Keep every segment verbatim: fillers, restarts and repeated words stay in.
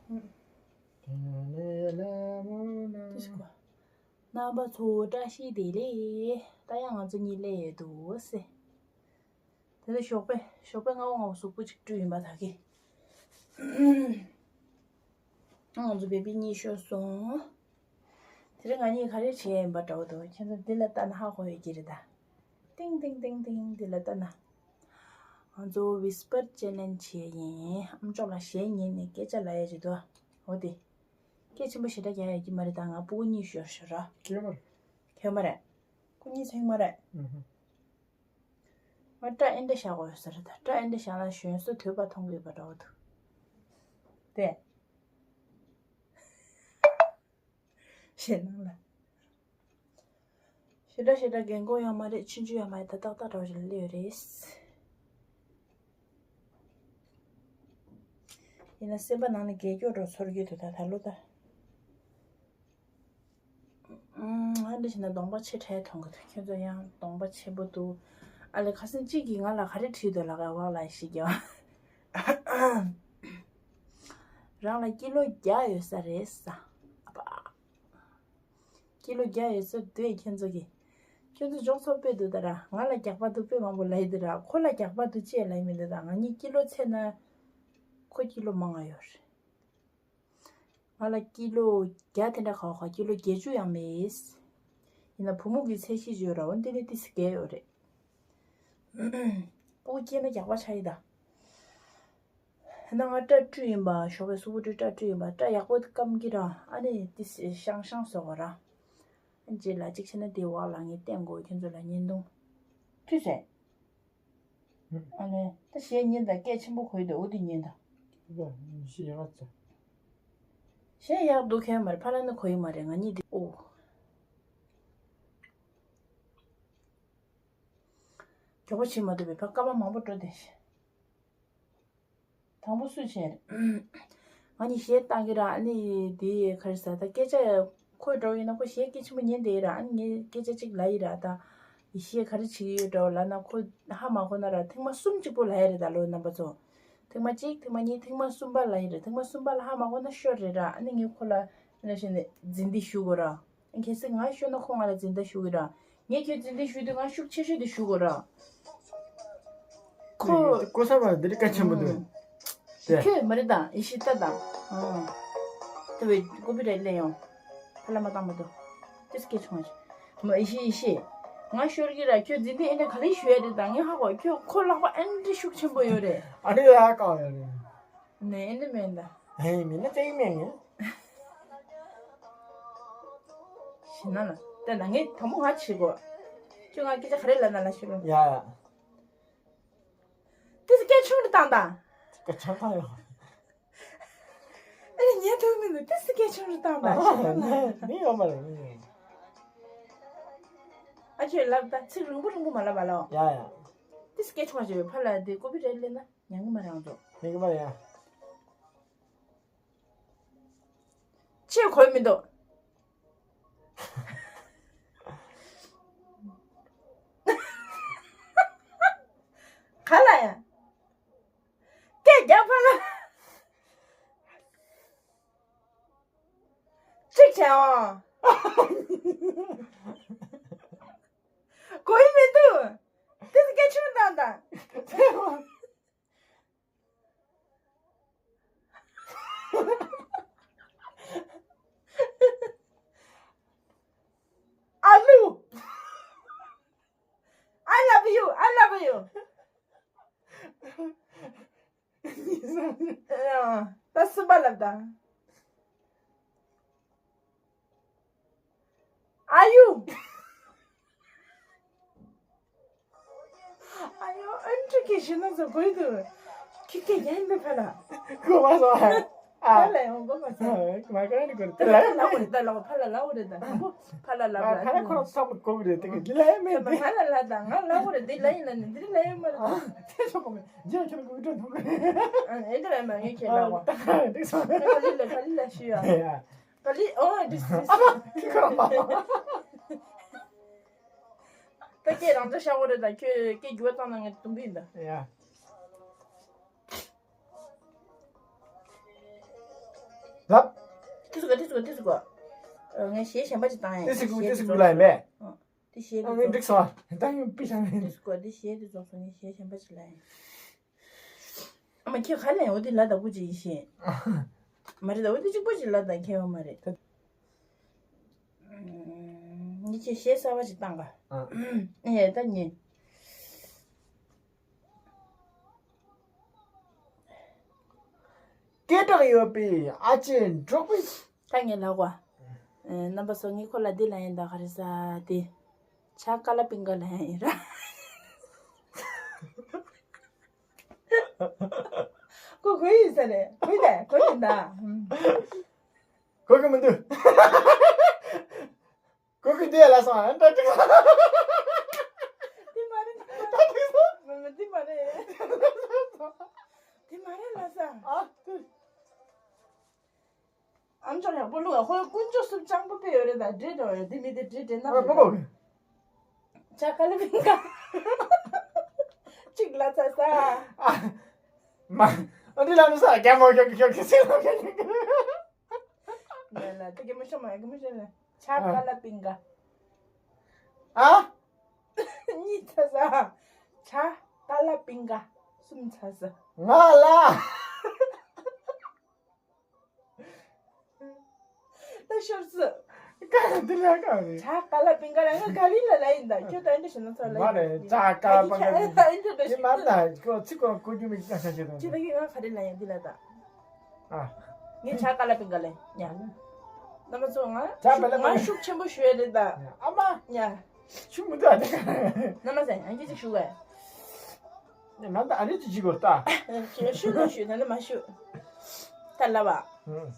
རྣམ་པ་ཚོ་བཀྲ་ཤིས་བདེ་ལེགས། ད་ཡང་ང་ཚོ་གཉིས་སླེབས་ཡོད་འདུག་ཟེ། དེ་ནས་ཞོགས་པ་ཞོགས་པ་སྔ་པོ་སྔ་པོ་གཟུགས་པོ་ཅིག་བཀྲུས་ཡིན་པ་ད་གི། ང་ཚོ་བེ་བི་གཉིད་ཤོར་སོང་། དེ་རིང་ང་གཉིས་ག་རེ་བྱས་ཡིན་པ་འདྲ་བོ་འདུག་ཁྱེད་ཚོ་འདི་ལ་ལྟ་ན་ཧ་གོ་ཡོད་ཀྱི་རེད་ད། ཏིང་ཏིང་ཏིང་ཏིང་འདི་ལ་ལྟ་ན། ང་ཚོ་ཝིས་པར་ཅེ་ལེན་བྱས་ཡིན། ཨམ་ཅོག་ལ་གཞས་ཉན་ནས་སྐད་ཆ་ལབ་ཡ་ཅིག་འདུག་འོ་དེ། སྐད་ཆེན་པོ་ཞེ་དྲག་རྒྱག་ཡ་ཀྱི་མ་རེད་ད། ང་སྤུ་གུ་གཉིད་ཤོར་ཤོར་ར། ཁྱོད་མ་རེད། ཁྱོད་མ་རེད། སྐུ་ཉིད་ཚེག་མ་རེད། ཨུ་ཧུ། ང་སྐྲ་ཨེ་འདྲ་བཞག་དགོས་ཟེར་ད། སྐྲ་ཨེ་འདྲ་བཞག་ན་གཞོན་སུ་དུད་པ་མཐོང་གི་ཡོད་པ་འདྲ་བོ་འདུག་དེ། ཞེད་སྣང་ལ། ཞེ་དྲག་ཞེ་དྲག་རྒན་གོག་ཡང་མ་རེད། ཆུང་ཆུང་ཡང་མ་རེད། ད་ཏག་ཏག་འདྲ་བོ་ཞིག་ལ་སླེབས་ཡོད་རེད། ཡིན་ན་སེམས་པ་ནང་ནས་དགེ་སྐྱོ་འདྲ་ཚོར་གྱི་འདུག་ད་ད་ལོ་ད། ཨ་འདྲ་བྱས་ན་གདོང་པ་ཆེ་དྲགས་མཐོང་གི་འདུག་ཁྱོད་ཚོ་ཡང་གདོང་པ་ཆེན་པོ་འདུག་ཨ་ལས་ཁ་སང་གཅིག་གིས་ང་ལ་ག་རེ་བྲིས་འདུག་ལབ་ག་བག་ལ་ཞིག་ཀྱང་། རང་ལ་ཀི་ལོ་བརྒྱ་ཡོད་ས་རེད་ས། ཨ་པ། ཀི་ལོ་བརྒྱ་ཡོད་ས་འདུག་ཁྱོད་ཚོ་གིས། ཁྱོད་ཚོ་འཇོག་ཚོགས་དཔེ་འདུག་ད་ར། ང་ལ་རྒྱགས་པ་འདུག་དཔེ་མང་པོ་ལབ་ཡི་འདུག་ར། ཁོ་ལ་རྒྱགས་པ་འདུག་ཅེས་ལབ་ཡི་མི་འདུག་ད་ང་གཉིས་ཀི་ལོ་ཚད་ན། ཁོ་ཀི་ལོ་མང་ང་ཡོད་རེད། ང་ལ་ཀི་ལོ་བརྒྱ་དེ་འདྲ་ག་བ་ག་ཀི་ལོ་བརྒྱད་ཅུ་ཡང་མེད། ཡིན་ན་བུ་མོ་གི་ཚད་གཞི་ཡོད་ར། འོ་འདི་ནི་ཏིས་བརྒལ་ཡོད་རེད། སྤུ་གུ་སྐྱེས་ན་རྒྱགས་པ་ཆགས་ཡི་ད། ཡིན་ན་ང་སྐྲ་བཀྲུས་ཡིན་པ། ཞོགས་པའི་གཟུགས་པོ་བཀྲུས་སྐྲ་བཀྲུས་ཡིན་པ། སྐྲ་ཡག་པོ་སྐམ་གི་ར། ཨ་ནི་ཏིས་ཤང་ཤང་བཟོ་གོ་ར། རྗེས་ལ་གཅིག་བྱས་ན་དེ་བག་ལ་ངས་བསྟན་དགོས། ཁྱོད་ཚོ་ལ་བརྙན་ཐུང་། ཐུས་སེ། ཨ་ནི་ད་གཞས་ཉན་དང་སྐད་ཆེན་པོ་གོ་ཡི་འདུག་འོ་དེ་ཉན་དང་། ཤི་ཡ་ང་ཚ། གཞས་ཡག་འདུག་ཁྱོད་མ་རེད། ཕ་ལ་ནི་གོ་ཡི་མ་རེད། ང་གཉིས་དེ་ཨོ། མགྱོགས་པོ་བྱེད་མ་ཐུབ་པའི་ཕ་སྐར་མ་མང་པོ་འགྲོ་བསྡད་ཤག་དང་པོ་སུ་བྱས། ང་གཉིས་གཞས་བཏང་གི་ར། ཨ་ནི་དེ་ག་རེ་ཟ་ད་སྐད་ཆ། ཁོས་འགྲོ་ཡིན་ན་ཁོ་གཞས་སྐད་ཆེན་པོ་ཉན་བསྡད་ཡོད་ར། ཨ་ནི་ངས་སྐད་ཆ་གཅིག་ལབ་ཡི་ར། ད་ཡེ་ཤེས་ག་རེ་བྱེད་ཀྱི་ཡོད་འདྲ་བོ་ལབ་ན་ཁོ་ཧ་མ་གོ་ན་ར། ཐེངས་མ་གསུམ་གཅིག་པོ་ལབ་ཡི་རེད་ད་ལོ་རྣམ་པ་ཚོ། ཐེངས་མ་གཅིག་ཐེངས་མ་གཉིས། ཐེངས་མ་གསུམ་པ་ལབ་ཡི་རེད། ཐེངས་མ་གསུམ་པ་ལ་ཧ་མ་གོ་ན་ཤོར་རེད་ར། ཨ་ནི་ངས་ཁོ་ལ་ཨ་ནི་བྱས་ནས་འཛིན་འདི་ཞུ་དགོས་ར། གལ་སྲིད་ང་ཤོར་ན་ཁོ་ང་ལ་འཛིན་བདའ་ཞུ་གི་ར། ངས་ཁྱོད་འཛིན་བདའ་ཞུ་དུས་ང་ཤུགས་ཆེ་ཤོས་དེ་ཞུ་དགོས་ར། ཁོ། ཀོ་ས་བ་འདི་རིགས་གལ་ཆེན་པོ་འདུག་དེ། ཁྱོད་མ་རེད་དང་ཡེ་ཤེས་ལྟ་དང་། ཨང་། དེ་བས་ཀོ་པི་རེད་ལེན་ཡོང་། ཧ་ལ་མ་བཏང་མ་འདུག་དེ་སྐད་ཆུང་བ་ཞིག་མ་ཡེ་ཤེས་ཡེ་ཤེས། ང་ཤོར་གི་ར། ཁྱོད་འཛིན་བདའ་ཨེ་འདྲ་ག་ལེ་ཞུ་ཡ་རེད་དང་། ངས་ཧ་གོ། ཁྱོད་ཁོ་ལག་པ་ཨེ་འདྲ་ཤུགས་ཆེན་པོ་ཡོད་རེད། ཨ་རེ་ཡ་ཀ་ཡོད་རེད། ནས་ཨེ་འདྲ་མེད་ད། ཧེ་མི་ན་ཏེ་མེད་ངེ། ཤི་ན་ལ། ཏེ་ན་ངས་དང་པོ་ང་བྱེད་དགོས། ཁྱོད་ང་སྐད་ཆ་ག་རེ་ལབ་ན་ལབ་ཤོད་རོགས། ཡ་ཡ། ཏེ་སི་སྐད་ཆུང་རུ་བཏང་དང་། སྐད་ཆུང་བཏང་ཡོད། ཨེ་ཉན་ཐུབ་མི་འདུག་ཏེ་སི་སྐད་ཆུང་རུ་བཏང་དང་། ཨ་ནི་ཡོད་མ་རེད། ཨ་ཁྱོད་ལབ་ད། ཚིག་རིང་པོ་རིང་པོ་མ་ལབ་པ་ལོ། ཡ་ཡ། ཏེ་སི་སྐད་ཆུང་བ་ཞིག་ཡོད། ཕར་ལ་དེ་ཀོ་པི་རེད་ལེན་ན། ཉན་གི་མ་རེད་ང་ཚོ། ཉན་གི་མ་རེད་ཡ། ཅི་གོ་མི་འདུག་ག་ལ་ཡ། སྐད་རྒྱག་ཕར་ལ། གཅིག་བྱས་འོང་། གོ་ཡི་མི་འདུག་ཏེ་སི་སྐད་ཆུང་བཏང་དང་། ཨ་ལུ། I love you. I love you. ཨ། ད་གསུམ་པ་ལབ་དང་། ཨ་ཡུ། ཨ་ཡོ། ཨ་འདྲ་གི་ཞེ་ན་ཟ་གོ་ཡི་འདུག་ཁྱི་སྐད་རྒྱག་ཡིན་པས་ཕར་ལ། གོ་མ་སོང་། ཨ། ཕར་ལ་ཡོང་། གོ་མ་སོང་། མ་ག་ནི་གོ་རེད། ད་ལ་ལ་འོ་རེད། ད་ལ་ཕར་ལ་ལ་འོ་རེད། ད་དང་པོ་ཕར་ལ་ལ་ཕར་ལ་ཁོ་རང་བསམ་བློ་གོ་གི་རེད། དེ་གི་འདི་ལ་ཡང་མེད། ད་ང་ལ་ལ་ད་ང་ལ་འོ་རེད། འདི་ལ་ཡིན་ལ་ནི་འདི་ལ་ཡང་མ་རེད། ཨ་དེ་སོང་གོ་མེད། རྗེས་ཁྱོད་ཀྱི་འུར་སྒྲ་མཐོང་གི་རེད། ཨ་ཨེ་འདི་ལ་ཡང་མ་ངས་ཁྱེད་ལ་བ། ཨ་དེ་སོང་། ག་ལི་ལ་ག་ལི་ལ་ཞུ་ཡ། ཡ། ག་ལི། ཨོ་འདི་སི་སི། ཨ་མ་ཁྱི་ཁོ་རང་མ། ད་སྐད་རང་འཇགས་བཞག་དགོས་རེད། ད་ཁྱོད་སྐད་འགྱུར་བ་བཏང་ན་ངས་དུམ་བུ་ཡིན་ད། ཡ། ལབ། ཏི་སུ་གོ་ཏི་སུ་གོ་ཏི་སུ་གོ་ཨ། ངས་གཞས་གཞན་པ་ཅིག་བཏང་ཡ། ཏི་སུ་གོ་ཏི་སུ་གོ་ལ་ཡིན་པས། ཨ། ཏི་གཞས་ཨ། དེ་ངས་འགྲིག་སོང་། ད་ཡིན་པི་ཤ་ནས། ཏི་སུ་གོ་ཏི་གཞས་དེ་རྫོགས་སོང་། ངས་གཞས་གཞན་པ་ཅིག་ལ་ཡིན། ཨ་མ་ཁྱེད་ག་ལ་ཡིན། འོ་དེ་ལ་དྭགས་པོ་ཅིག་ཡིན་ཤེས། མ་རེད་ད། འོ་དེ་གཅིག་པོ་ཅིག་ལ་དྭགས་ཁྱེད་བ་མ་རེད། ངས་ཁྱེད་གཞས་གསར་པ་ཅིག་བཏང་ག་ཨ། ཨེ་ད་ཉན། སྐད་གྲགས་ཡོད་པའི་ཨ་ཅེ་འབྲོག་པའི། ད་ངས་ལབ་གོ་ཨ། རྣམ་པ་ཚོ་ངས་ཁོ་ལ་འདི་ལ་ཡིན་ད་ག་རེ་ཟ་དེ། ཇ་ཀ་ལ་པིང་ཀ་ལ་ཡིན་ར། ཁོ་གོ་ཡིན་ས་རེད། གོ་ཡིན་ད། གོ་ཡིན་ད། གོ་གི་མི་འདུག་གོ་གི་འདུག་ལ་སོང་ཨ། འདྲ་འདྲ། དེ་མ་རེད། ད་འདུག་སོང་། མ་མ་དེ་མ་རེད། དེ་མ་རེད་ལ་ས། ཨ། ཨམ་ཅོག་ཡག་པོ་བླུགས་ཨ། ཁོའི་དཀོན་མཆོག་གསུམ་སྤྱང་པོ་དཔེ་ཡོད་རེད་ད། འདྲེ་འདྲ་བ་ཡོད། དེ་མི་དེ་འདྲེ་འདྲེ་ན་ཨ། མི་གོ་གི་ཇ་ཀ་ལ་པིང་ཀ་གཅིག་ལ་ཚ་ས། ཨ། མ། ཨ་འདི་ལ་ནི་ས་རྒྱ་མོ་ཁྱོད་ཁྱོད་ཁྱོད་ཁྱོད་ཁྱོད་ལ་ལ་དེ་གི་མི་ཤོ་མ་གི་མི་ཤོ་ལ་ཇ་ཀ་ལ་པིང་ཀ་ཨ། གཉིས་ཚ་ས། ཇ་ཀ་ལ་པིང་ཀ་གསུམ་ཚ་ས། ང་ལ། ད་ཤོར་སི། ཀ་འདི་ལ་ཀ་རེད། ཇ་ཀ་ལ་པིང་ཀ་ལ་ང་ག་རི་ལ་ལ་ཡིན་ད། ཁྱོད་ད་འདི་ཞིག་ན་ཚོ་ལ་མ་རེད། ཇ་ཀ་པ་ཀ་ད་འདི་འདི་ཞིག་མ་ད་ཁོ་ཚིག་གོ་གོ་རྒྱུ་མི་ཀ་ཤ་ཤེ་དང་། ཁྱེད་ད་གི་ང་ག་རི་ལ་ཡིན་འདི་ལ་ད། ཨ། ངས་ཇ་ཀ་ལ་པིང་ཀ་ལ་ཡིན། རྣམ་པ་ཚོ་ང་ཇ་ཀ་ལ་ང་ཤུགས་ཆེན་པོ་ཞུ་ཡ་རེད་ད། ཨ་མ། ཡ། ཆུ་མི་འདུག་ཨ་དེ་ག་རེད། རྣམ་པ་ཚོ་ཨ་འདི་ཅིག་ཞུ་ག་ནི་ང་ད་ཨ་ནི་ཅི་ཅི་གོ་ལྟ། ཞུ་ལ་ཞུ་ད་ནི་མ་ཞུ། ད་ལ་བ། ཨུམ།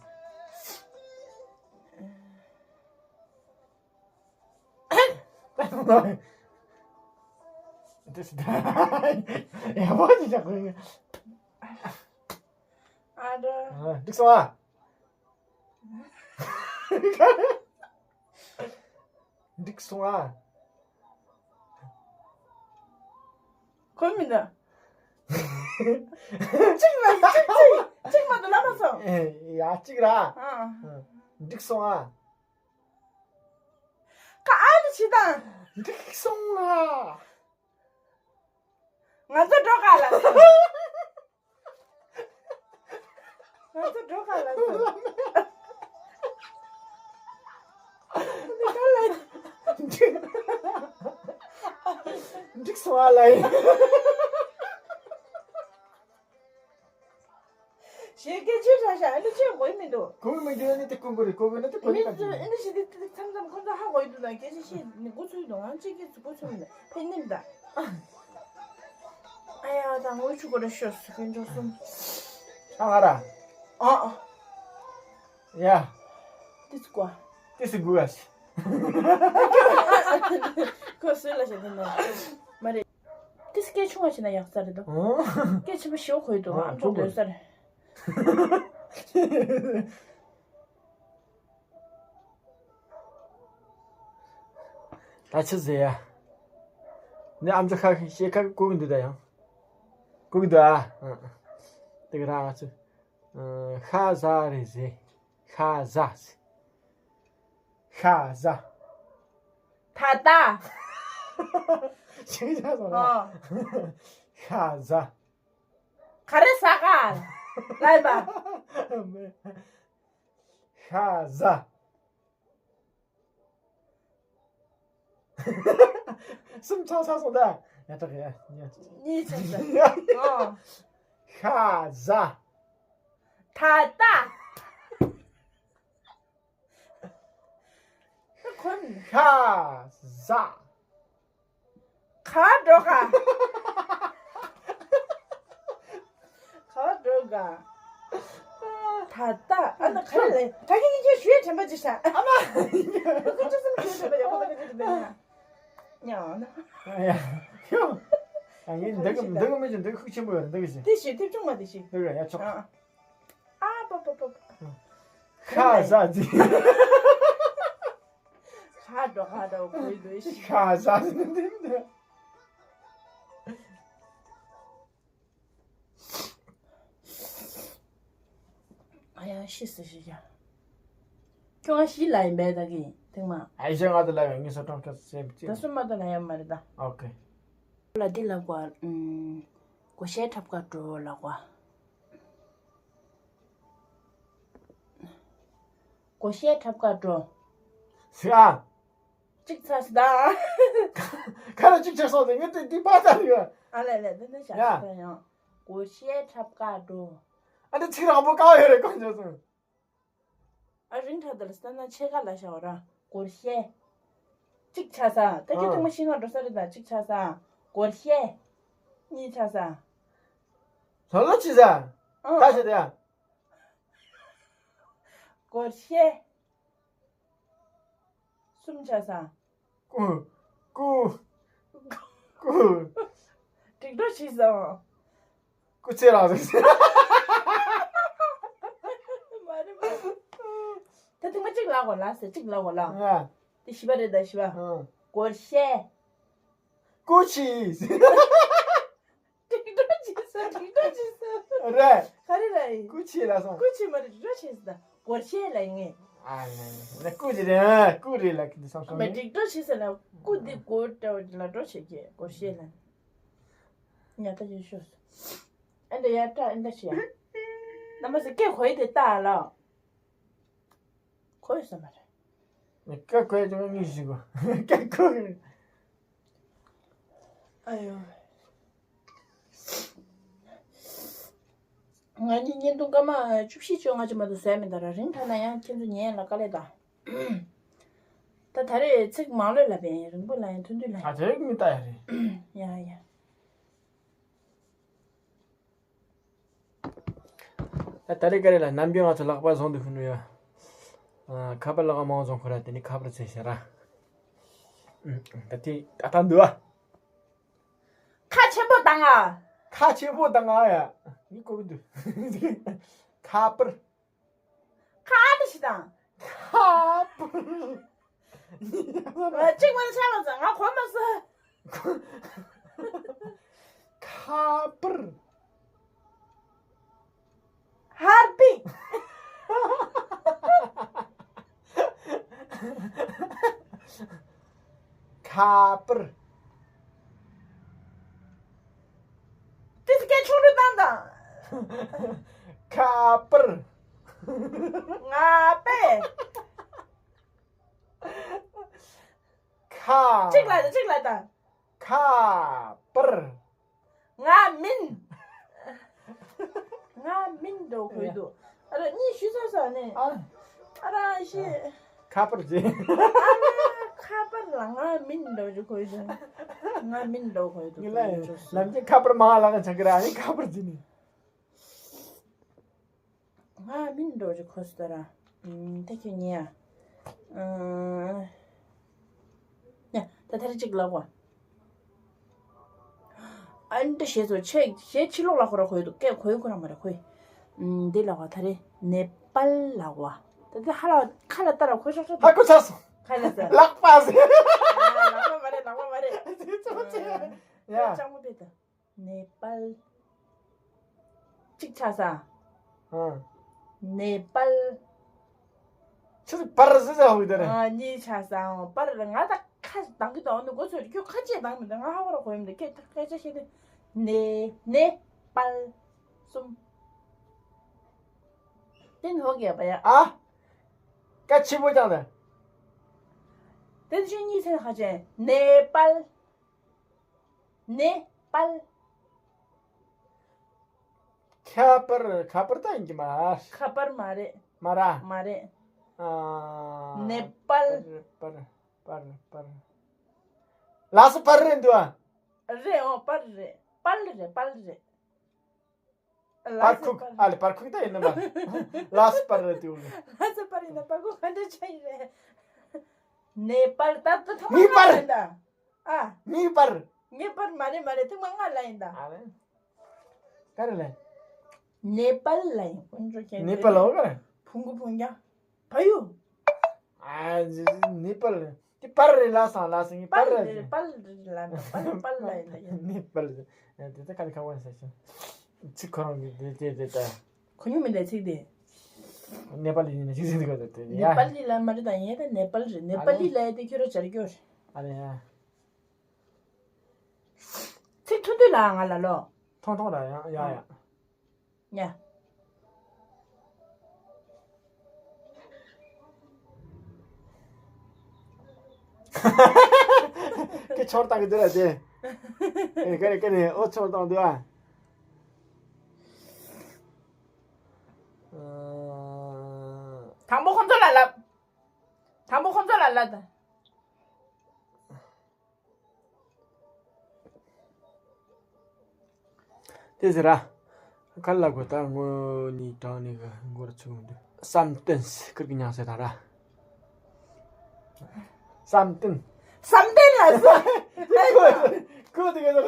ད་ད་ཡག་པོ་ཅིག་བྱ་དགོས། ཨ་འདྲ། ཨ། འགྲིག་སོང་ཨ། འགྲིག་སོང་ཨ། ཁོ་མི་འདུག་གཅིག་ལ་གཅིག་གཅིག་གཅིག་མ་གཏོགས་ལབ་མ་སོང་། ཨེ། ཡ་གཅིག་ར། ཨ། འགྲིག་སོང་ཨ། ཁ་ཨ་ནི་ཕྱི་དང་། འགྲིག་སོང་ཨ། ང་ཚོ་འགྲོ་ག་ལ་སོང་། ང་ཚོ་འགྲོ་ག་ལ་སོང་། འདི་ག་ལ། འགྲིག་སོང་ཨ་ལ་ཡིན། ཞེས་སྐད་ཆ་དྲག་ཤག་ཨ་ནི་ཅི་དགོས་མི་འདུག་གོ་གི་མི་འདུག་ཨ་ནི་དེ་གོ་དགོས་རེད། གོ་གི་ན་དེ་གོ་ནི་ཨ་ནི་ཨ་ནི་ཞེས་དེ་མཚམས་མཚམས་ཁོ་ཚོ་ཧ་གོ་ཡི་འདུག་ད་སྐད་ཆ་བཤད་ནི་འགོ་ཚུགས་འདུག་ང་གཅིག་སྐད་ཚུགས་འགོ་ཚུགས་མི་འདུག་ཕན་ནི་མི་འདུག་ཨ་ཡ་ད་ངོ་ཆུ་གོ་ར་ཤོར་སུ་ཁན་ཅོ་སུམ། ཨ་ང་ར། ཨ་ཨ། ཡ། ཏི་སི་ཀོ། ཏི་སི་གུ་ཨ་སི། ཁོ་སུ་ལ་ཞེ་དེ་ནོ། མ་རེད། ཏི་སི་སྐད་ཆུང་བ་ཞིག་ན་ཡག་ས་རེད་དོ། ཨོ། སྐད་ཆེན་པོ་ཞེ་པོ་གོ་ཡི་འདུག་ཨ་ཨམ་ཅོག་འདོད་ས་རེད། ད་ཆི་ཟེར་ཡ། ནི་ཨམ་ཅོག་ཁ་ཤས་ཁ་གོ་གི་འདུག་ད་ཡང་། གོ་གི་འདུག་ཨ། ཨ། དེ་ག་རང་ང་ཚོ། ཨ། ཤ་ཟ་རེད་ཟེར། ཤ་ཟ། ཤ་ཟ། ད་ལྟ། ཤ་ཟ། ཨ། ཤ་ཟ། ག་རེ་ཟ་ག་ལབ་པ། ཤ་ཟ། གསུམ་ཚང་ཚང་སོང་ད། ཡ་དྲག་ཡ། གཉིས་ཚང་ཚང་། ཨོ། ཤ་ཟ། ད་ལྟ། ཁོ་ཤ་ཟ། ག་འགྲོ་ག་ག་འགྲོ་ག་ད་ལྟ་ཨ་ན་ག་རེ་ལས་ད་གིན་ཉིན་ཁྱོད་ཞུ་ཡས་དྲན་པ་ཅིག་བྱ། ཨ་མ། ཁོ་ཚོ་སེམས་ཞུ་ཡས་དྲན་པ་ཡག་པོ་ད་ག་ཅིག་འདུག་ཉ། ཉ། ཡ། ཁྱོད། ད་ངས་འདི་གི་འདི་གི་མི་ཅིག་འདི་གི་ཤུགས་ཆེན་པོ་ཡོད་རེད་འདི་གི་ཞིག་དེ་ཞིག་དེ་ཆུང་མ་དེ་ཞིག་འདི་གི་ཡ་ཆོག་ཨ། ཨ་པ་པ་པ་པ། ཁ་ཟ་ཟི། ཁ་འགྲོ་ཁ་འགྲོ་ཁོའི་ལུས་ཤིག་ཁ་ཟ་ཟི་འདི་འདི། ཨ་ཡ་ ཅི་ཟེར་ཞིག་ཡ། ཁྱོད་ང་ཤི་ལ་ཡིན་པས་ད་གི་ཐེངས་མ། ཨ་ཡི་ཤ་ང་དུ་ལ་ཡོད་ངི་སོ་གྲོང་ཁྱོད་སེམས་ཅི། ད་སུ་མ་ད་ལ་ཡ་མ་རེད་ད། ཨོ་ཁེ། ལ་འདི་ལ་གོ་ཨུམ། གོ་ཤའི་ཁྲབ་ཀ་འགྲོ་ལ་གོ། གོ་ཤའི་ཁྲབ་ཀ་འགྲོ། ཤ། གཅིག་ཚ་སི་ད། ཁ་ལ་གཅིག་ཆགས་སོང་དེ་ངས་དེ་འདི་པ་ཚ་རེད་ཡ། ཨ་ལས་ལས་དེ་འདི་ཡ། ཤ་ཡང་། གོ་ཤའི་ཁྲབ་ཀ་འགྲོ། ཨ་འདི་ཚིག་རང་པོ་ཀ་བ་ཡོད་རེད་གོ་འཇོག་སོང་། ཨ་རིང་ཁྲ་དར་སྟན་ན་ཆེ་ག་ལ་ཤ་བ་ར་གོར་ཤེ། གཅིག་ཆ་ས་ད་ཁྱོད་ཨ་ཐུང་མ་ཤི་ང་འགྲོ་ས་རེད་ད་གཅིག་ཆ་ས། གོར་ཤེ། གཉིས་ཆ་ས། ལ་ལ་ཅི་ས། ཨ་ད་ཤི་དེ་ཡ། གོར་ཤེ། གསུམ་ཆ་ས། ཀུ། ཀུ། ཀུ། སྒྲིག་འགྲོ་བྱེད་སོང་། སྐུ་ཚེ་རིང་ཟེར། མ་རེད་མ་རེད། ད་ཐེངས་མ་གཅིག་ལ་གོ་ལ་ཟེར་གཅིག་ལ་གོ་ལ། ང་། དེ་བཞི་པ་རེད་ད་བཞི་པ། ཨ། གོར་ཤེ། སྐུ་ཆི་ཟེར། སྒྲིག་འགྲོ་བྱེད་སོང་སྒྲིག་འགྲོ་བྱེད་སོང་། རེད། ག་རེ་རེད། སྐུ་ཆི་ལ་སོང་། སྐུ་ཆི་མ་རེད་སྒྲིག་འགྲོ་བྱེད་སོང་ད། གོར་ཤེ་ལ་ཡིན་ངེས། ཨ་ལ་ལ་ལ་སྐུ་ཆི་རེད་ཨ་སྐུ་རེད་ལ་ཁི་འདི་བསམ་སོང་། མ་སྒྲིག་འགྲོ་བྱེད་སོང་ལ་སྐུ་འདི་གོར་འདྲ་བ་འདི་ལ་འགྲོ་བྱེད་ཀྱི་གོར་ཤེ་ལ། ཉ་ད་ཡོད་ཤོས། ཨ་འདྲ་ཡ་ཏྲ་ཨ་འདྲ་ཤི་ཡ། ན་མ་ཟེར་སྐད་གོ་ཡི་དེ་ལྟ་ལ། གོ་ཡི་ས་མ་རེད། ནི་སྐད་གོ་ཡི་ཅང་ངི་ཞིག་གོ་སྐད་གོ་ཡི། ཨ་ཡོ། ང་གཉིས་བརྙན་ཐུང་སྐར་མ་བཅུ་བཞི་བཅོ་ལྔ་ཅིག་མ་གཏོགས་བཟོས་མེད་ད་ར་རིང་ཐ་ན་ཡང་ཁྱེད་ཚོ་ཉན་ལ་དཀའ་ལས་ད། ད་ད་རེས་ཚིག་མང་ལོས་ལབ་པས་རིང་པོ་ལ་ཡང་ཐུང་ཐུང་ལ་ཨ་ཡང་། དེ་རིགས་མི་ལྟ་ཡ་རེད། ཡ་ཡ། ད་ད་རེས་ཀ་རེ་ལ་ནམ་རྒྱུན་ང་ཚོ་ལག་པ་བཟུང་དུ་ཕུལ་ནུ་ཡ། ཨ་ཁ་པར་ལག་པ་མང་བཟུང་ཁོ་ར་དེ་ནི་ཁ་པར་ཚེ་ཤ་ར། ཨ་ད་དེ་ད་ད་འདུག་ཨ། ཁ་ཆེན་པོ་བཏང་ཨ། ཁ་ཆེན་པོ་བཏང་ཨ་ཡ། ངས་གོ་གི་འདུག་ཁ་པར། ཁ་ཨ་ནི་ཞིག་དང་། ཁ་པར། གཅིག་མ་ཆགས་པ་ཙང་ང་གོ་མ་སོང་། ཁ་པར། ཧར་པི། ཁ་པར། ཏི་སི་ཀེ་ཆུང་རུ་བཏང་དང་། ཁ་པར། ང་པེ། ཁ། གཅིག་ལ་དང་གཅིག་ལ་དང་། ཁ་པར། ང་མིན། ང་མིན་འགྲོ་གོ་འདུག་ཨ་ར་གཉིས་ཞུ་ཚར་སོང་ནས། ཨ། ཨ་ར་ཤི། ཁ་པར་ཟེར། ཨ་ར་ཁ་པར་ལ་ང་མིན་འགྲོ་གོ་འདུག་ང་མིན་འགྲོ་གོ་འདུག་ངི་ལ་ལམ་གྱི་ཁ་པར་མང་ལ་ང་ཆག་གི་ར་ཨ་ནི་ཁ་པར་ཟེར་ནི། ང་མིན་འགྲོ་རི་ཁོ་སི་ད་ར། ཨུམ་ད་ཁྱོད་ཉེ་ཡ། ཨུམ། ཡ་ད་ད་རེ་གཅིག་ལབ་བ། ཨ་འདྲ་ཞེས་སོ་ཆེ་ཞེ་ཕྱི་ལོགས་ལ་ཁོ་ར་ཁོ་ཡི་འདུག་སྐད་གོ་ཡི་ཁོ་ར་མ་ར་ཁོ་ཡི། ཨུམ་འདི་ལབ་བ་ད་རེ་ནེ་པལ་ལབ་བ། ད་དེ་ཧ་ལ་ཁ་ལ་ལྟ་ར་ཁོ་ཤོག་ཤོག་ཧ་གོ་ཚར་སོང་། ཁ་ལ་ཟེར། ལག་པ་ཟེར། ལག་པ་མ་རེད་ལག་པ་མ་རེད། ཚོ་ཚོ། ཡ། ལྕགས་མོ་དཔེ་ད། ནེ་པལ། གཅིག་ཆ་ས། ཨ། ནེ་པལ། ཆི་ཟིག་པར་ཟི་ཟ་ཧུ་དེ་རེད། ཨ་གཉིས་ཆ་ས་ཨང་པར་ང་ད་ཁ་དང་གི་དང་ནི་གོ་ཚོད་ཁྱོད་ཁ་ཅེས་དང་མི་འདུག་ང་ཧ་བར་གོ་ཡིན་འདུག་ཁྱེད་ཐག་སྐད་ཆ་བཤད་དུས་ནེ་ནེ་པལ་གསུམ། དེ་ནི་ཧོ་གེ་པ་ཡ། ཨ། ཀ་ཆི་པོ་ཀྱང་དེ། དེ་ཆི་གཉིས་ཚན་ཧ་ཅན་ནེ་པལ། ནེ་པལ། ཁ་པར་ཁ་པར་ད་ཡིན་གྱི་མ་རེད། ཁ་པར་མ་རེད། མ་ར། མ་རེད། ཨ། ནེ་པལ། པར་པར་པར་པར། ལགས་སོ་པར་རེད་འདུག་ཨ། རེད་འོ་པར་རེད། པལ་རེད་པལ་རེད། པར་ཁུག་ཨ་ལེ་པར་ཁུག་ད་ཡིན་ནི་མ་རེད། ལགས་སོ་པར་རེད་འདུག་ལགས་སོ་པར་ཡིན་ན་པར་ཁུག་ག་འདྲ་ཆ་ཡིན་རེད། ནེ་པལ་ད་ད་ཐོག་མ་ངའི་པར། ཡིན་ད། ཨ། ངའི་པར། ངའི་པར་མ་རེད་མ་རེད་ཐེངས་མ་ལྔ་ལ་ཡིན་ད། ཨ་རེད། ག་རེ་ལ། ནེ་པལ་ལ་ཡིན་དཀོན་མཆོག་མཁྱེན། ནེ་པལ་ལ་འོ་ག་རེ། བུང་གུ་བུང་རྒྱ། བ་ཡུ། ཨ་ནེ་པལ་ལ་དེ་པར་རེད་ལ་སང་ལ་སང་ངའི་པར་པལ་རེད། རེད་པལ་རེད་ལ་ད་པལ་པལ་ལ་ཡིན་ད་ཡིན། ནེ་པལ་རེད། དེ་ད་ག་རེ་ཁ་བ་ས་ཤ། ཚིག་ཁོ་རང་གི་དེ་དེ་དེ་ད། གོ་མྱོང་མི་འདའི་ཚིག་དེ། ནེ་པ་ལི་ཡིན་ན་ཅིག་ཟིན་གི་འདུག་དེ་ཡ། ནེ་པ་ལི་ལ་མ་རེད་ད་ཡིན་ད་ནེ་པ་ལི་རེད། ནེ་པ་ལི་ལ་ཡ་དེ་ཁྱོད་ར་སྦྱར་རྒྱུ་རེད། ཨ་ལེ་ཡ། ཚིག་ཐུང་ཐུང་ལ་ང་ལ་ལོ། ཐོང་ཐོང་ལ་ཡ་ཡ་ཡ། ཡ། ཀི་ཆོར་བཏང་གི་འདུག་ལ་དེ། ཨེ་ཀ་ནེ་ཀ་ནེ་ཨོ་ཆོར་བཏང་འདུག་ཨ། དང་པོ་ཁོང་ཚོ་ལ་ལབ། དང་པོ་ཁོང་ཚོ་ལ་ལབ་དང་། དེ་ཟེར་ར། ཁ་ལ་གོ་ད་ངོ་ནི་དྲང་ནི་གི་མགོར་ཆུང་འདུག་བསམ་གཏན་ཁིར་གི་ཉང་སེ་དང་ར། བསམ་གཏན། བསམ་གཏན་ལ་ཟེར། ཁོ་དེ་ག་ཟེར།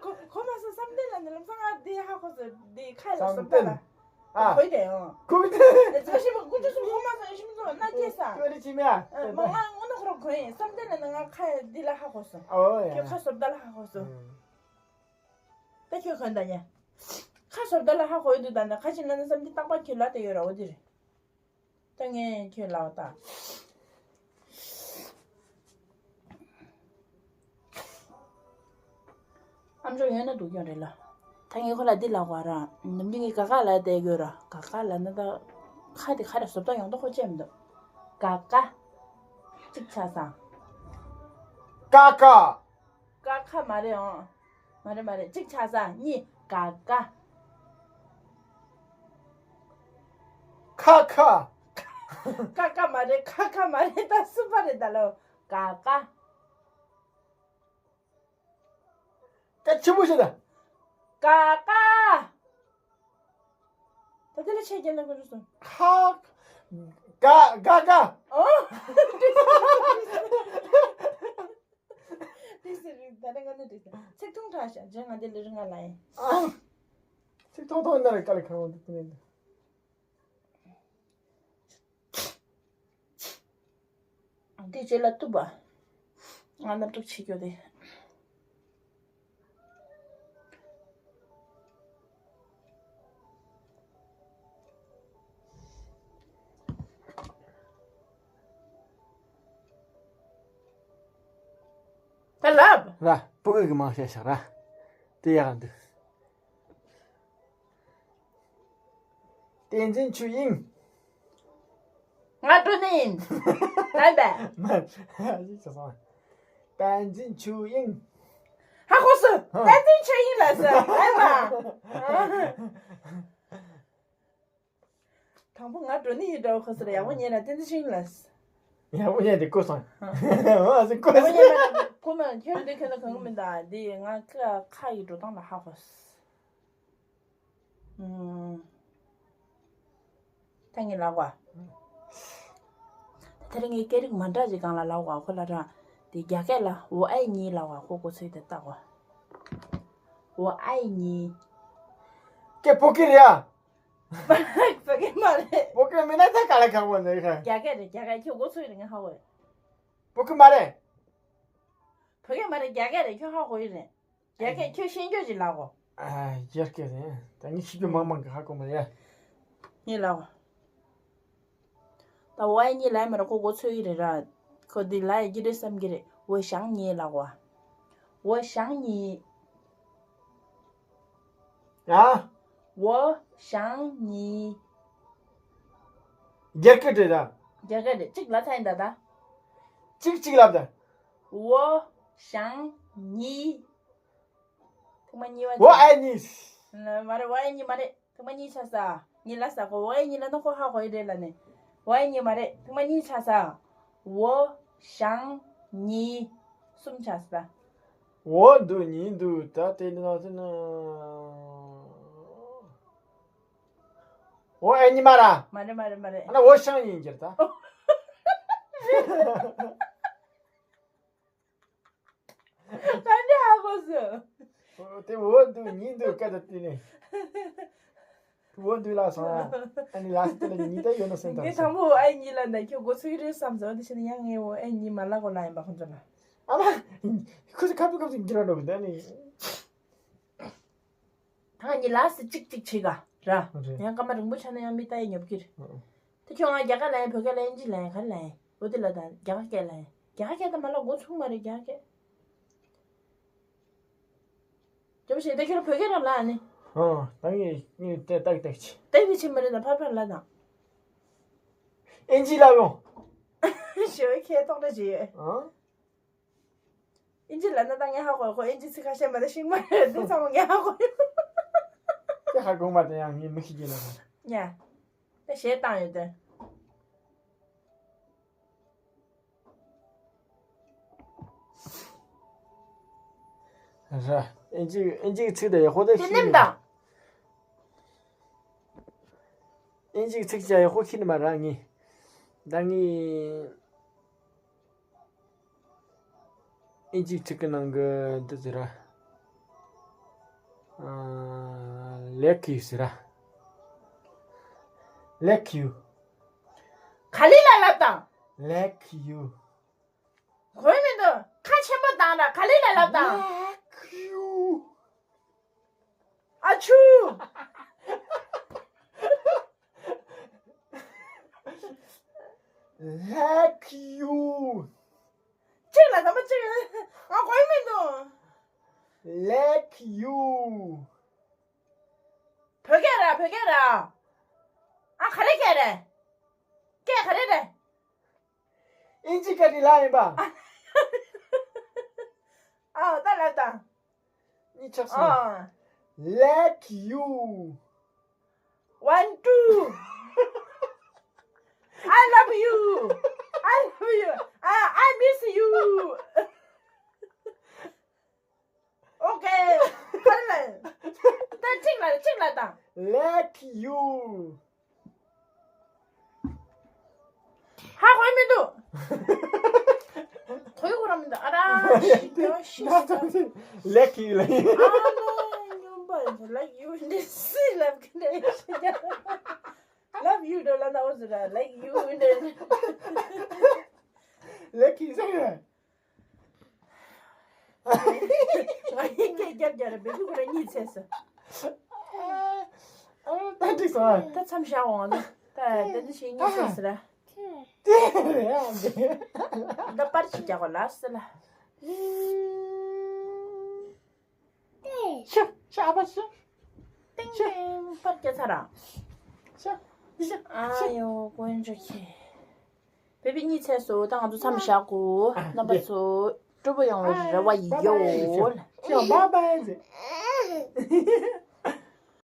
ཁོ་ཁོ་མ་ཟེར་བསམ་གཏན་ལ་ནི་ལམ་སང་ང་དེ་ཧ་གོ་ཟེར་དེ་ཁ་ལ་བསམ་བསམ་གཏན་ལ། ཨ། ཁོའི་དེ་ཡང་། ཁོའི་དེ། ཨེ་ཙི་ཤི་མ་ཀུ་ཅུ་སུ་ཧོ་མ་སང་ཤི་མ་ཟོ་ན་སྐྱེ་ས། ཁོའི་དེ་ཅི་མེ་ཨ། མ་ང་ངོ་ན་ཁོ་རང་ཁོ་ཡིན་བསམ་གཏན་ལ་ནི་ང་ཁ་དེ་ལ་ཧ་གོ་སོང་། ཨོ་ཡ། ཁྱོད་ཁ་བཟོ་ལྟ་ལ་ཧ་གོ་སོང་། ད་ཁྱོད་གོན་ད་ཉེ། ཁ་བཟོ་ལྟ་ལ་ཧ་གོ་ཡོད་དུ་ད་ནི་ཁ་ཅིག་ལ་ནི་བསམ་གཏན་རྟག་པར་ཁྱོད་ལ་དེ་ཡོད་ར་འོ་དེ་རེད། ད་ངས་ཁྱོད་ལ་བ་ད། ཨམ་ཅོག་ཡོད་ན་སྡུག་ཀྱང་རེད་ལ། ད་ངས་ཁོ་ལ་འདི་ལབ་དགོས་ར། ནམ་རྒྱུན་ངས་ག་ག་ལབ་བསྡད་དགོས་ར། ག་ག་ལབ་ན་ད། ཁ་དེ་ཁ་རེ་བཟོ་ལྟ་ཡོང་ད་ཁོ་བཅད་མི་འདུག་ག་ག་གཅིག་ཆགས་སང་། ཀ་ཀ་ཀ་ཁ་མ་རེད་ཨང་། མ་རེད་མ་རེད་གཅིག་ཆགས་སང་གཉིས་ག་ག་ཁ་ཁ་ཀ་ཀ་མ་རེད་ཁ་ཁ་མ་རེད་ད་སུ་པ་རེད་ད་ལོ། ག་ག་ཀ་ཆེན་པོ་བྱེད་ད། ཀ་ཀ་ད་དེ་ལ་ཆད་རྒྱ་ན་ཁོ་རུ་སོང་། ཁ་ག་ག་ག་ཨོ། དེ་ཟེར་རིགས་ད་ལྟ་ང་ནི་འགྲིག་ཚིག་ཐུང་དྲགས་ཤག་རྗེས་ང་འདི་ལ་རིང་ང་ལ་ཡིན། ཨ། ཚིག་ཐུང་ཐུང་ན་རེ་དཀའ་ལས་ཁག་འོང་འདུག་དེ་ནས། འདི་རྗེས་ལ་བཏུབ་པ། ང་སྣབས་ཐུག་ཆེ་རྒྱུ་དེ། ད་ལབ། ར། སྤུ་གུ་གི་མང་བཤད་བཞག་ར། དེ་ཡག་འདུག་བསྟན་འཛིན་ཆོས་དབྱིངས། ང་འགྲོ་ནི་ཡིན། ཨ་བས། མ། ཞིག་ཆ་སོང་། བསྟན་འཛིན་ཆོས་དབྱིངས། ཧ་གོ་སོང་། ཧ། བསྟན་འཛིན་ཆོས་དབྱིངས་ལ་ཟེར་ཨ་བ། དང་པོ་ང་འགྲོ་ནི་ཡིན་འདྲ་བོ་ཁོ་ཟེར་ཡག་པོ་ཉན་ན་བསྟན་འཛིན་ཆོས་དབྱིངས་ལ་ཟེར། ཡག་པོ་ཉན་དེ་བཀོད་སོང་། ཧ། ཨ་ཟེར་བཀོད་ཡག་པོ་སོང་། ཉན་ན་ཁོ་མ་ཁྱོད་འདི་ཁྱོད་ལ་གང་གི་མི་འདུག་ཨ། འདི་ང་ཁ་ཁ་ཡི་འགྲོ་སྟངས་ལ་ཧ་གོ་སོང་། ཨུམ། ད་ངས་ལབ་པ། ད་དེ་རིང་ངས་སྐད་རིགས་མ་འདྲ་ཅིག་སྒང་ལ་ལབ་པ་ཁོ་ལ་ར། དེ་རྒྱ་སྐད་ལ་འོ་ཨའི་གཉིས་ལབ་པ་ཁོ་གོ་ཚོད་དེ་བལྟ་གོ་འོ་ཨའི་གཉིས། སྐད་བོད་སྐད་རེད་ཨ། བོད་སྐད་མ་རེད། བོད་སྐད་མིན་ན་ད་ག་ལ་གང་བ་ནས་ཁ། རྒྱ་སྐད་རེད་རྒྱ་སྐད་ཁྱོད་གོ་ཚོད་རེད་ངས་ཧ་གོ་ཡོད། བོད་སྐད་མ་རེད། བོད་སྐད་མ་རེད་རྒྱ་སྐད་རེད་ཁྱོད་ཧ་གོ་ཡི་རེད། རྒྱ་སྐད་ཁྱོད་ཤེས་རྒྱུ་ཅིག་ལབ་གོ་ཨ། རྒྱ་སྐད་རེད། ད་ངས་ཤེས་རྒྱུ་མང་མང་གི་ཧ་གོ་མ་རེད། ངས་ལབ་གོ་ད་འོ་ཨའི་གཉིས་ལབ་མ་རེད་ཁོ་གོ་ཚོད་ཡི་རེད་ར། ཁོ་འདི་ལབ་ཡི་རྒྱུ་རེད་བསམ་གི་རེད། འོ་ཞང་གཉིས་ལབ་གོ་འོ་ཞང་གཉིས། ཨ། འོ་ཞང་གཉིས། རྒྱ་སྐད་རེད་ད། རྒྱ་སྐད་རེད་གཅིག་ལབ་ཚར་ཡིན་ད་ད། གཅིག་གཅིག་ལབ་ད། འོ་ཞང་གཉིས། ཐེངས་མ་གཉིས་པ། འོ་ཨའི་གཉིས། མ་རེད་འོ་ཨའི་གཉིས་མ་རེད། ཐེངས་མ་གཉིས་ཆགས་ས། གཉིས་ལབ་ས་གོ་འོ་ཨའི་གཉིས་ལབ་ན་ཁོ་ཧ་གོ་ཡི་རེད་ལབ་ནས། འོ་ཨའི་གཉིས་མ་རེད་ཐེངས་མ་གཉིས་ཆགས་ས། འོ་ཞང་གཉིས། གསུམ་ཆགས་ས། འོ་འདུག་གཉིས་འདུག་ད་དེ་ནི་ན་ཟེར་ན། འོ་ཨའི་གཉིས་མ་ར། མ་རེད་མ་རེད་མ་རེད། ཨ་ན་འོ་ཞང་གཉིས་འགྱུར་ད། ག་འདྲ་ཧ་གོ་སོང་། དེ་འོ་འདུག་གཉིས་འདུག་སྐད་དུ་བཏུས་ནས། འོ་འདུག་ལ་སོང་། ཨ་ནི་ལ་སི་ཏི་ལ་གཉིས་ད་ཡོད་ན་སེམས་ངས་དང་དང་པོ་ཨའི་གཉིས་ལ་འདའ་ཁྱོད་མགོ་ཚོས་རེད་བསམ་ཟེར་བ་དེ་བྱས་ན་ཡང་ངས་འོ་ཨའི་གཉིས་མ་ལ་གོ་ལ་ཡིན་པ་ཁོང་ཚོ་ལ། ཨ་མ། ཁོ་ཚོ་ཁ་པུ་ཁ་པུ་འགྱུར་ར་འགྲོ་གི་འདུག་ཨ་ནི། ད་ངས་ལ་སི་གཅིག་གཅིག་བྱེད་ག་ར། རེད། ཡང་སྐར་མ་རིང་པོ་ཆགས་ན་ཡང་མི་ལྟ་ཡི་ཉོབ་ཀྱི་རེད། ཨ། དེ་ཁྱོད་ང་རྒྱ་སྐད་ལབ་ཡིན། བོད་སྐད་ལབ་ཡིན། ཨིན་ཇི་ལབ་ཡིན། ག་རེ་ལབ་ཡིན། འོ་དེ་ལ་ད་རྒྱ་གར་སྐད་ལབ་ཡིན། རྒྱ་གར་སྐད་ད་མ་ལབ་འགོ་ཚུགས་མ་རེད་རྒྱ་གར་སྐད། རྒྱབ་ཤིག་ད་ཁྱོད་རང་བོད་སྐད་རང་ལབ་ནི། ཨོ། ད་ངས་ངས་དེ་ཏག་ཏག་ཅི། ཏག་ཏག་ཅི་མ་རེད་ད་ཕར་ཕར་ལབ་དང་། ཨིན་ཇི་ལབ་ཡོང་། ཞེ་བའི་ཁྱེད་ཏོག་ཏོག་ཅི་ཡོད། ཨོ། ཨིན་ཇི་ལབ་ན་ད་ངས་ཧ་གོ་ཡོད། ཁོ་ཨིན་ཇི་ཚིག་ཁ་ཤས་མ་ད་ཤིང་མ་རེད་དེ་ཚང་མ་ངས་ཧ་གོ་ཡོད། དེ་ཧ་གོ་མ་དེ་ཡང་ངས་མི་ཤེས་ཀྱི་ལབ། ཡ། ད་གཞས་བཏང་ཡོད་དེ། ར། ཨིན་ཇི་ཨིན་ཇིའི་ཚིག་དེ་ཡག་པོ་དེ་དེ་ཤེས་ནེམ་ཡོད། དང་། ཨིན་ཇིའི་ཚིག་ཅག་ཡག་པོ་ཤེས་ནི་མ་ར་ངས། ད་ངས་ཨིན་ཇིའི་ཚིག་གི་ནང་གི་འདི་ཟེར་ར། ཨ། ལེག་ཡུ་ཟེར་ར། ལེག་ཡུ། ག་ལེ་ལ་ལབ་དང་། ལེག་ཡུ། གོ་མི་འདུག་ཁ་ཆེན་པོ་བཏང་ར། ག་ལེ་ལ་ལབ་དང་། ལེག་ཡུ། ཨ་ཆུ། ལེག་ཡུ། གཅིག་ལ་ཟ་མ་གཅིག་ང་གོ་མི་འདུག་ལེག་ཡུ། བོད་སྐད་ར་བོད་སྐད་ར། ཨ་ག་རེ་སྐད་རེད། སྐད་ག་རེ་རེད། ཨིན་ཇི་སྐད་དེ་ལ་ཡིན་པ། ཨ་ད་ལ་ད། གཉིས་ཆགས་སོང་། ཨ། Like you. One, two. I love you. I love you. I, I miss you. Okay. ག་རེ་ལ། ད་གཅིག་ལ་གཅིག་ལ་ད། Like you. ཧ་གོ་མི་འདུག་གོ་གོ་ར་མི་འདུག་ཨ་ར་ཤི་ཀྱོ་ཤི་ཀྱོ། Like you ལ། ཨ་ནོ་ཉོན་པ་like you འདི་སུས་ལབ་གི་འདི་ཤི་ཀྱོ། Love you འདྲ་ལ་ན་འོ་ཟེར་ར་like you འདི། Like you ཟེར་ར། ང་ཡིན་སྐད་རྒྱབ་རྒྱབ་རེད་བེ་ཅི་ཁོ་ར་གཉིད་ཚད་སོང་། ཨ་ད་འགྲིག་སོང་ཨ། ད་མཚམས་བཞག་འོང་ལ། ད་དེ་འདྲ་ཞིག་གཉིད་ཚད་སོང་ར། ད་པར་ཅིག་རྒྱག་གོ་ལ་སི་ལ། ཤ་ཤ་ཨ་ཕ་ཤ། ཏིང་ཏིང་པར་རྒྱག་ཚར་ར། ཤ་ཤ་ཨ་ཡོ་དཀོན་མཆོག་ཁྱེད། བེ་བི་གཉིད་ཚད་སོང་། ད་ང་ཚོ་མཚམས་བཞག་གོ། རྣམ་པ་ཚོ་སྤྲོ་པོ་ཡོང་བའི་རེ་བ་ཡོད། ཤ་བྷའི་བྷའི་ཟེར།